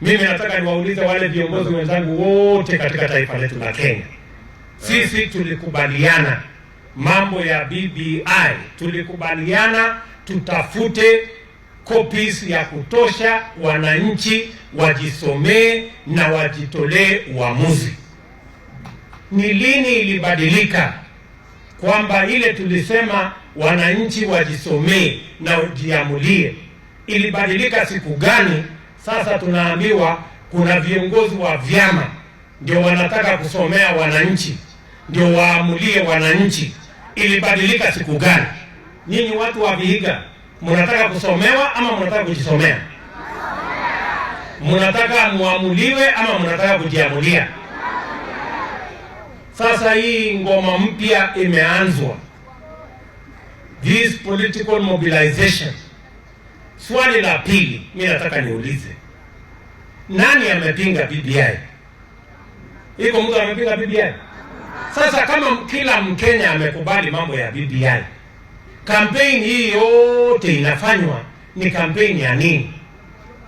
Mimi nataka niwaulize wale viongozi wenzangu wote katika taifa letu la Kenya, sisi tulikubaliana mambo ya BBI, tulikubaliana tutafute copies ya kutosha, wananchi wajisomee na wajitolee uamuzi. Ni lini ilibadilika kwamba ile tulisema wananchi wajisomee na wajiamulie, ilibadilika siku gani? Sasa tunaambiwa kuna viongozi wa vyama ndio wanataka kusomea wananchi, ndio waamulie wananchi. Ilibadilika siku gani? Nyinyi watu wa Vihiga mnataka kusomewa ama mnataka kujisomea? Mnataka muamuliwe ama mnataka kujiamulia? Sasa hii ngoma mpya imeanzwa, this political mobilization. Swali la pili mi nataka niulize, nani amepinga BBI? Iko mtu amepinga BBI? Sasa kama kila Mkenya amekubali mambo ya BBI, kampeni hii yote inafanywa ni kampeni ya nini?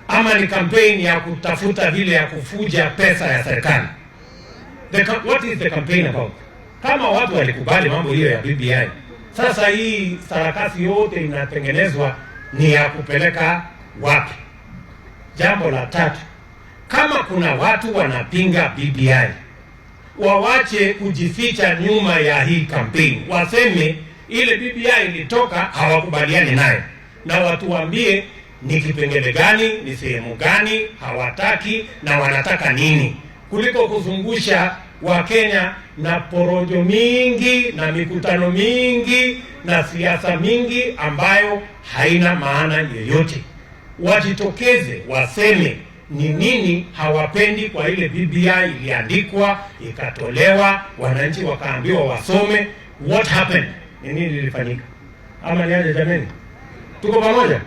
Ama ni kampeni ya kutafuta vile ya kufuja pesa ya serikali? What is the campaign about? Kama watu walikubali mambo hiyo ya BBI, sasa hii sarakasi yote inatengenezwa ni ya kupeleka wapi? Jambo la tatu, kama kuna watu wanapinga BBI, wawache kujificha nyuma ya hii kampeni, waseme ile BBI ilitoka hawakubaliani nayo, na watuambie ni kipengele gani, ni sehemu gani hawataki na wanataka nini, kuliko kuzungusha Wakenya na porojo mingi na mikutano mingi na siasa mingi ambayo haina maana yoyote. Wajitokeze waseme ni nini hawapendi kwa ile BBI iliandikwa ikatolewa, wananchi wakaambiwa wasome. What happened? Ni nini lilifanyika? Ama ni aje jameni? Tuko pamoja?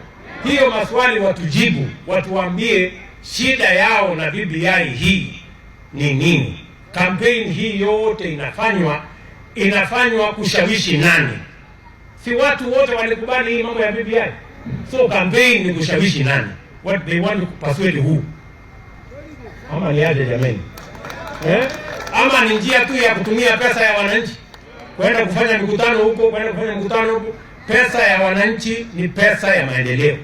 Hiyo maswali watujibu, watuambie shida yao na BBI hii ni nini? Kampeni hii yote inafanywa kushawishi nani? Si watu wote walikubali hii mambo ya BBI? So campaign ni kushawishi nani? What they want to persuade who? Ama ni aje jameni? Eh? Ama ni njia tu ya kutumia pesa ya wananchi kwenda kufanya mikutano huko, kwenda kufanya mikutano huko. Pesa ya wananchi ni pesa ya maendeleo.